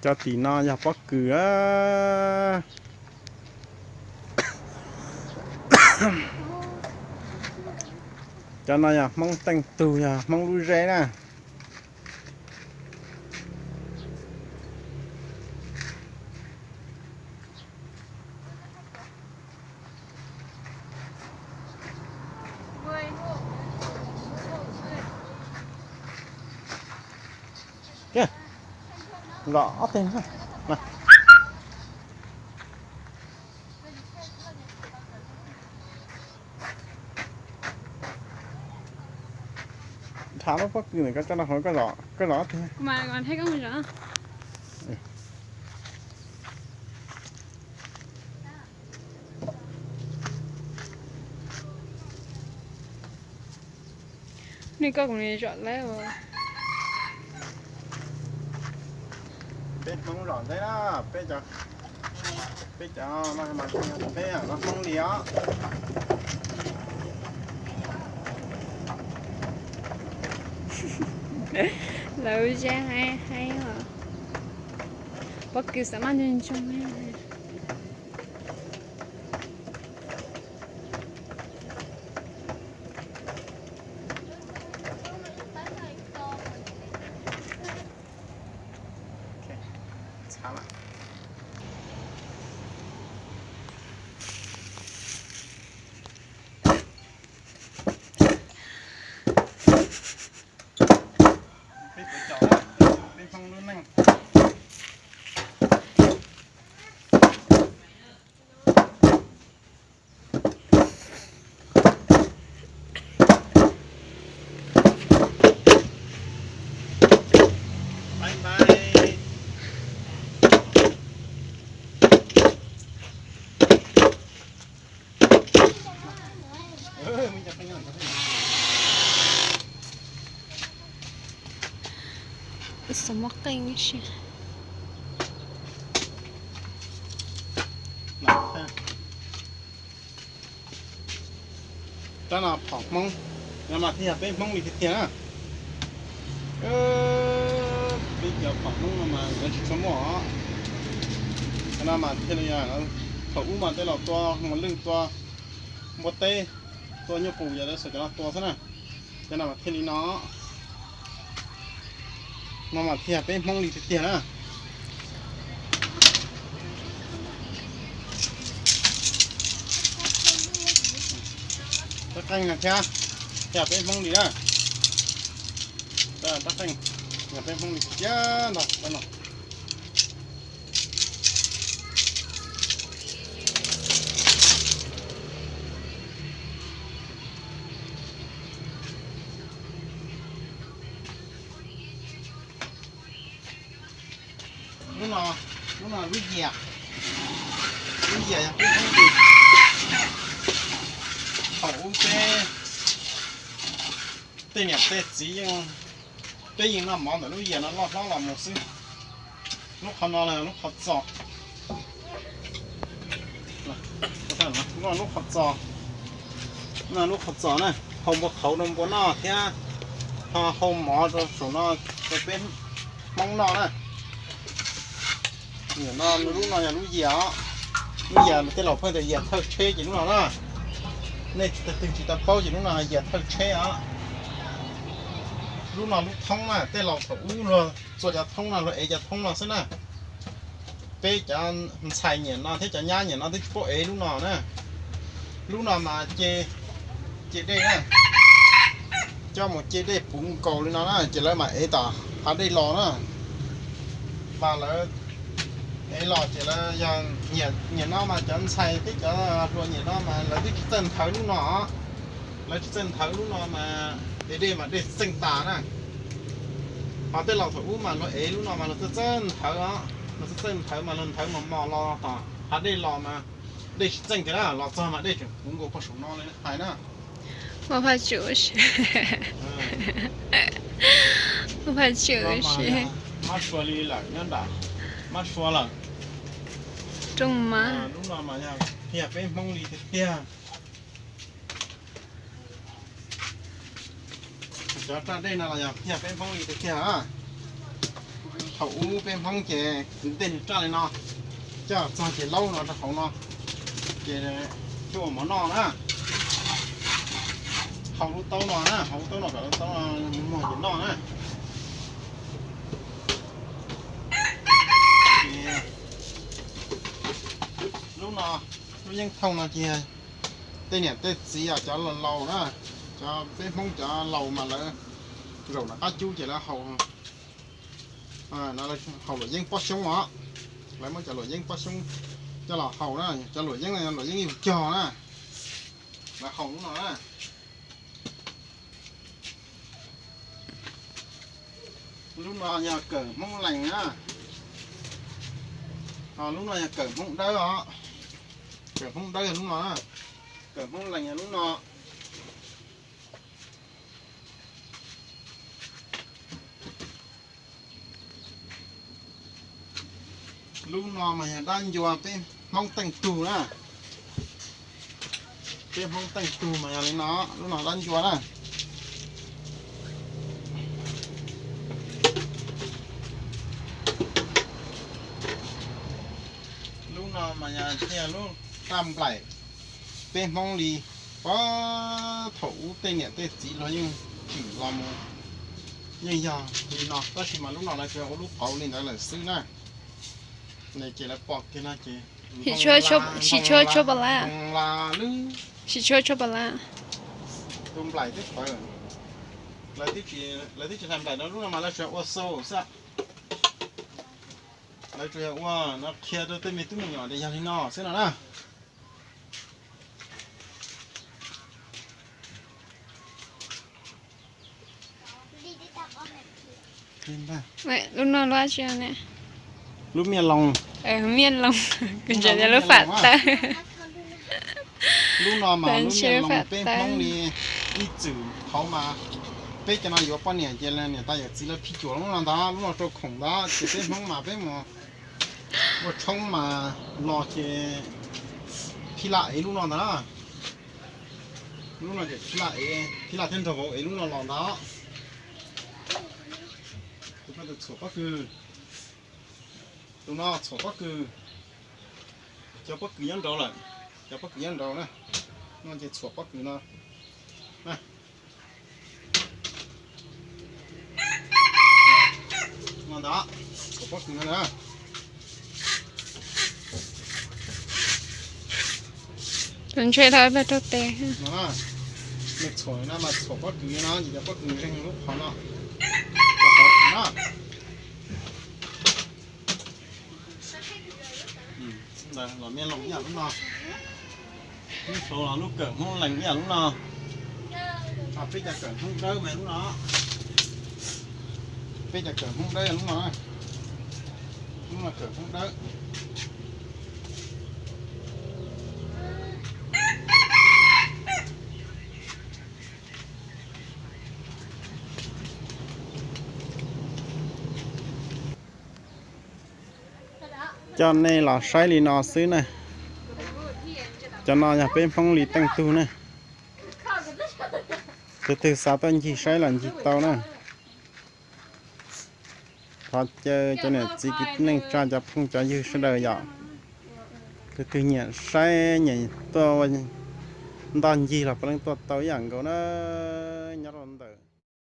Cov tim no yog pob kws. Cov no yog Hmoob teej tug, yog Hmoob lub zeb na. Nkaus ob teg. Nrhav lub pob kws ntawm koj coj no, koj zov ob teg. Nej koj kuv zom lawm. Peb Hmoob zom ntej na, peb cov, peb cov no mas peb Hmoob li os. Lawv zeb haib haib os. Pob kws xav maj ntsoog ntsoog. Xav muab qeej si. Rab no phom Hmoob, no mas thiaj yog peb Hmoob li tiag tiag na. Peb cov phom Hmoob no mas lawv tsis tshua muaj os. Cov no mas thiaj li, thaum ub mas tej laus tua hmo lwj, tua npua teb, tua nyuj qus, yog lawv xuas cov no tua xwb na. Cov no mas thiaj li no. No mas thiaj yog peb Hmoob li tiag tiag na. Rab qeej no thiab, thiaj yog peb Hmoob li na. Rab qeej yog peb Hmoob li tiag tiag ntag no. Lub no, lub no lub yias, lub yias yog peb Hmoob li. Thaum ub peb tej niam tej txiv yeej, peb yeej noj mov ntawm lub yias no loj hlob los mus xwb. Lub qhov no lub qhov txos, lub qhov txos, lub qhov txos na, hau npua qhauv rau npua noj thiab ho hau mov rau saum no rau peb Hmoob noj na. Nim no lub no yog lub yias os. Lub yias tej laus pheej tias yias thawj tsheb ces lub no na. Nej tsis tau, twg tsis tau paub ces lub no yias thawj tsheb os. Lub no lub thoob na, tej laus thaum ub luag txua cov thoob no, luag ev cov thoob no xwb na. Peb cov ntxhais niam no thiab cov nyab niam no twb tsis paub ev lub no na. Lub no mas ce, ce dej na, coj mus ce dej puv nkaus li no na ces lawv mam ev tom hav dej los na. Mas lawv ev los ces lawv yog, niam no mas cov ntxhais thiab cov hluas niam no mas lawv twb tsis txawj nthawv lub no. Lawv tsis txawj nthawv lub no mas ev dej mas dej txeej tas na. Ho tej laus thaum ub mas luag ev lub no mas luag txawj txawj nthawv os. Luag txawj txawj nthawv mas luag nthawv mos mos los tom hav dej los mas dej tsis txeej tiag na, los txog mas dej tseem puv nkaus pog saum no li hais na. Ua phaj tsum, ua phaj tsum. Mab sua li lawm nyob nram, mab sua lawm. Rooj mas lub no mas yog peb Hmoob li tiag tiag. Cov raj dej no los yog peb Hmoob li tiag tiag. Thaum ub peb Hmoob ces kwv tej niag raj li no, coj txog ces laub no rau hauv no, ces coj ua mov noj na. Hau lub taub no na, hau lub taub no kom lub taub no muag ces noj na. Lub no, lub yeeb thooj no ces tej niam tej txiv os, cov laus laus na, cov peb Hmoob cov laus mas lawv zaum nram qab cub ces lawv haus, haus luam yeeb pob xyoob os. Lawv muab cov luam yeeb pob xyoob coj los haus na, cov luam yeeb no luam yeeb yug cog na, lawv haus lub no na. Lub no yog kawm Hmoob Lees na. Lub no yog kawm Hmoob Dawb os. Kawm Hmoob Dawb yog lub no na. Kawm Hmoob Lees yog lub no. Lub no mas yog dab ncua peb Hmoob Teej Tug na. Peb Hmoob Teej Tug mas yog li no, lub no dab ncua na. Lub no mas yog tiag lub raj nplaim peb Hmoob li, puag thaum ub tej niam tej txiv los yeej tsim los mus yeej yog li no, tab sis mas lub no lawv tsuas yog ua lub qauv li ntawd lawm xwb na. Ces lawv pom kiag no ces sis tshuab tshuab pam lab, sis tshuab tshuab pam lab. Tus nplaim twb pawv, lawv twb tsis hlais nplaim rau lub no mas lawv tsuas ua xau xwb. Lawv tsuas yog ua no qhia rau tej me tub me nyuam tias yog li no xwb no na. Lub no lub dab tsi ne? Lub miaj loo. Miaj loo, kuv ntseeg tias lub fam tawg. Lub no mas lub miaj loo peb Hmoob li ib txwm thaud mas peb cov no yuav poj niam ces niam tais yawm txiv lawv phij cuam lub no ntag, lub no rau khoom ntag, ces peb Hmoob mas peb mus ua tshoob mas los ces phij laj ev lub no ntag na. Lub no ces phij laj ev, phij laj thiab nraug vauv ev lub no los ntag. Tus poj tus txhuam pob kws, tus no txhuam pob kws, cov pob kws nyob nraud lawm, cov pob kws nyob nraud na, no ces txhuam pob kws no. No ntag, txhuam pob kws no na. Tus ntshe tau ib pliag raug tes. No, nws txhuam no mas txhuam pob kws no ces cov pob kws zeeg lub qhov no, cov qhov no na. Los miaj loo ib yam lub no, lub saud los lub kawm Hmoob Lees ib yam lub no. Peb cov kawm Hmoob Dawb mas lub no, peb cov kawm Hmoob Dawb lub no, lub no kawm Hmoob Dawb. Coj nej los saib li no xwb na. Cov no yog peb Hmoob li teej tug na. Tus twg xav tuaj ncig saib los ncig tau na. Thov caw cov niam txiv kwv tij neej tsa cov phooj cov ywg sawv daws yom, tus twg nyiam saib nyiam tuaj ua ntoj ncig los puav leej tuaj tau ib yam nkaus na. Nyob rau